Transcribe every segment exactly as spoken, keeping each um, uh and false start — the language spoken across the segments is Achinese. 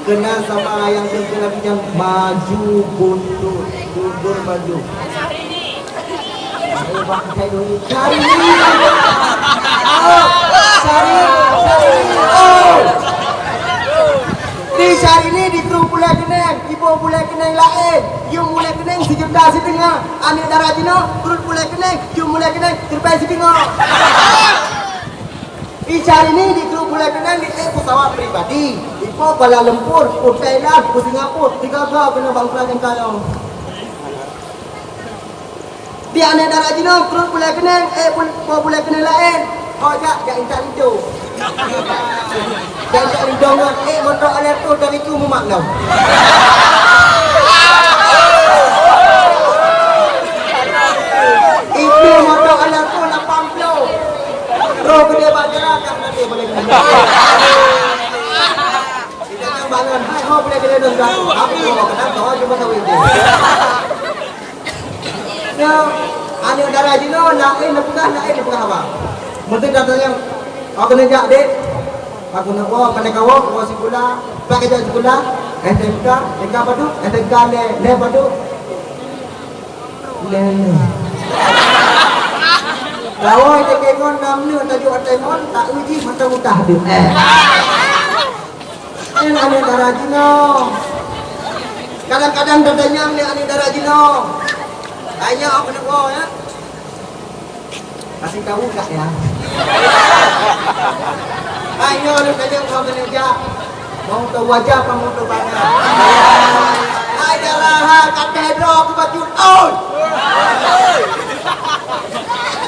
Keunan sama nyang keunan nyan maju mundur, mundur maju. Ayo, Bang, saya dulu. Syahrini. Oh, Syahrini, Syahrini. Oh. Di Syahrini di krueng bulèe keuneng, iboh bulèe keuneng laén. Yum bulèe keuneng sijuta siteungoh. Aneuk dara jinoe, krueng bulèe keuneng, yum bulèe keuneng, siribèe siteungoh. Di Syahrini di krueng bulèe keuneng di ék peusawat pribadi. Ipo Kuala Lumpur, u Thailand, u Singapura, tiga-tiga keuneuk bangsa nyang kaya. Di aneuk dara jinoe krueng bulèe keuneng, ék bul-, po bulèe keuneng laén. Ho jak, jak intat linto. Jak intat linto ngon, ék moto Alto dari tu mumat lom. Itu moto Alto lapan ploh. Roh geude bak jalan, dak na lé boleh kena. Kita kan bangun, hai, ho, boleh kena dong, dah. Apa tu? Kenapa? Oh, cuma tahu itu. Nyoe, aneuk dara jinoe, laén neupeugah, laén neupeugah haba. Meunteuk that tanyong, "Ho keuneuk jak, Dek?" Aku neuwoe, keuneuk kawoe, woe sikula, pakai jak sikula, S M K, S M K padum, S M K lé, lé padum. Lé. Lawoe teukeungon nam neuk tajok ateueh ngon, tak uji mantong utah deuh. Eh. Nyan aneuk dara jinoe. Kadang-kadang tatanyong nyan aneuk dara jinoe. Tanyong apa nak buat, ya? Kasih tahu tak, ya? Hai, nyoe lôn tanyong kau keuneuk jak. Mau tahu aja apa mau tahu banyak? Hai, dara, ha, kata droe aku bacut. Oi!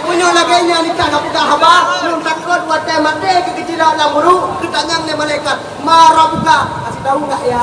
Meunyoe lagèe nyan, nyan ka peugah haba, lôn takot watèe maté keu geucilak lam buruek, geutanyong lé malaikat, "Ma rabbuka?" Kasih tahu tak, ya?